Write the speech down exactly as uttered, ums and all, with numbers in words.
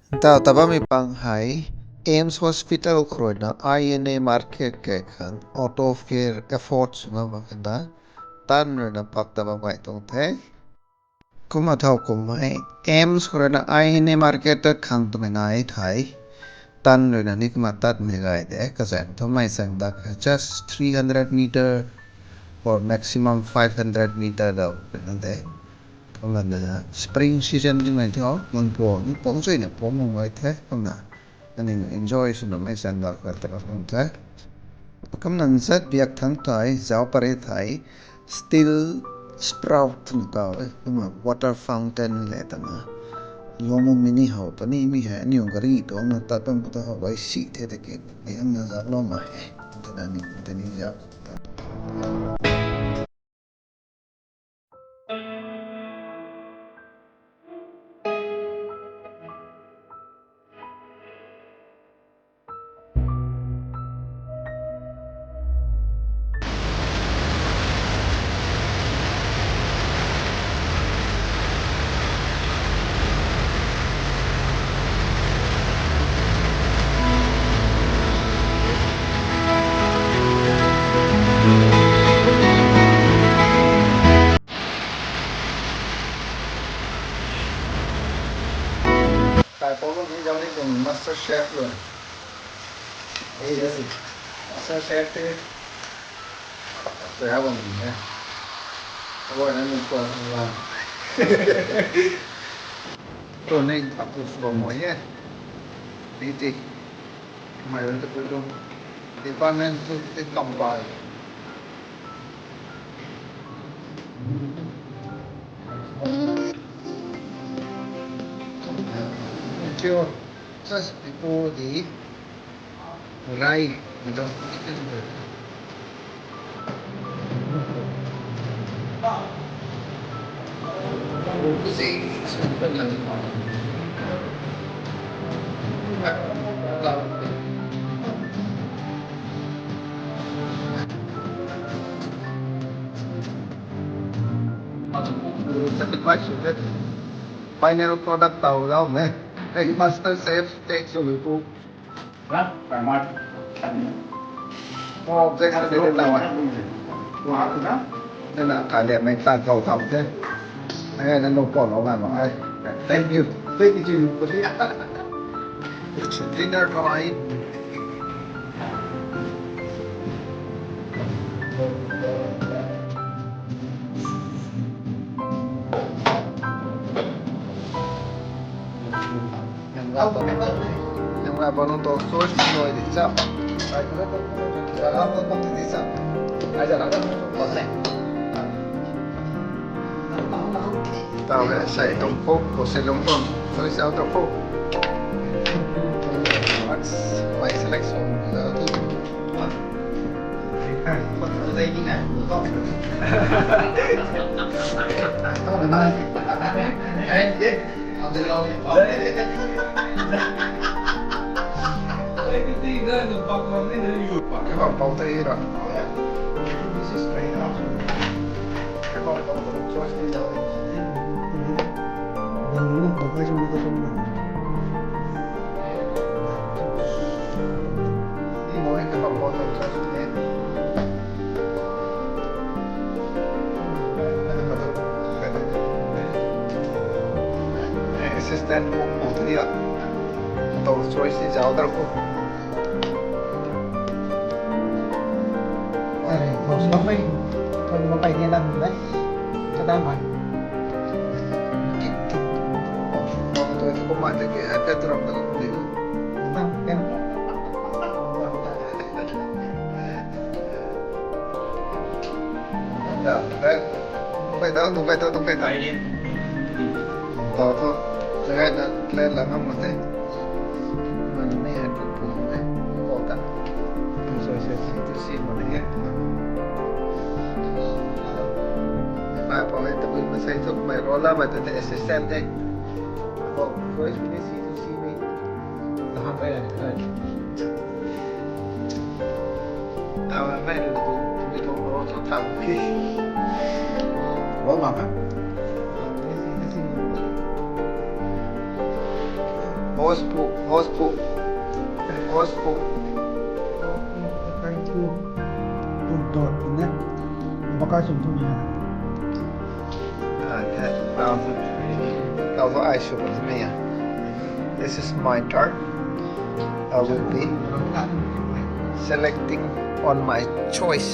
Tau tabam mi pang hei, AIIMS Hospital khou ruina I N A market kai khang auto fare afford swna bam kanda, tan ruina pak tabam gay tuang the. Kumna thau kum hei, AIIMS khou ruina I N A market ta khang twmei nai thei, tan ruina ni kumna tatmei gay de, kazaeng twmei sang dak just three hundred meter or maximum five hundred meter da ruina de. Kumna na spring season twmei thu, mun puang, puang chuina puang mung gay the, kumna. Ani enjoy swna mei sang dak ka ta kum the. Kumna zat biak thang thei, zau pare thei, steel sprout twna tau e, kumna water fountain le tana. Lomu mini hou, pani mi hei, aniu gari tuang na tat bam ta hou, gay si the tiki, ni ang na zat lou ma e, tana ni, tani zat. Kai pau ni zau ni tuang master chef lou. Ei, ei. Master chef te. Tei ha bam ni e. Abo na ni kuan kuan. Tu ni approve bam mo e. Ni ti. Mei rui ta pui tu. Department tu ti kam pai. Thank you. Just before the rai, Final product tau lau ne. Hey, master chef, take some food. Oh, thanks for the flower. Then I can't let my tongue go out there. And I know Paul, I, thank you. Thank you. It's dinner time. Nang ra bam nung tu sauce ni nai di cham. Ai, tu tu tu tu. Ai, ra bam nung tu di cham. Ai, ra ra ra. Tau hei sai tuang puk, ko sai lung tuang, soy sauce tuang puk. Max, my selection. Assistant cook pu tu ni a. Tau choice ni zau dar pu. Are, bos bam mei. Bos bam mei ni lam mei. Kada mai. Bos tu kumna de ke, ada tu ram na kum ni. Bam, bam. Tung kai tau, tung kai tau, tung kai tau. Tau thu, tung kai na, plan la ngam mak the. Man ni hai pu pu ni, tau ta. Soi soi soi tu si mak the. Pai pa hai tabui masai tu, mei rola mei tu the assistant the. Tau, soi soi ni si tu si ni. Host pu, host pu, host pu. Thank you. Pu dot ne. Bakai sum tu ni. Ah, that, um, that was what I should have made. This is my turn. I will be selecting on my choice.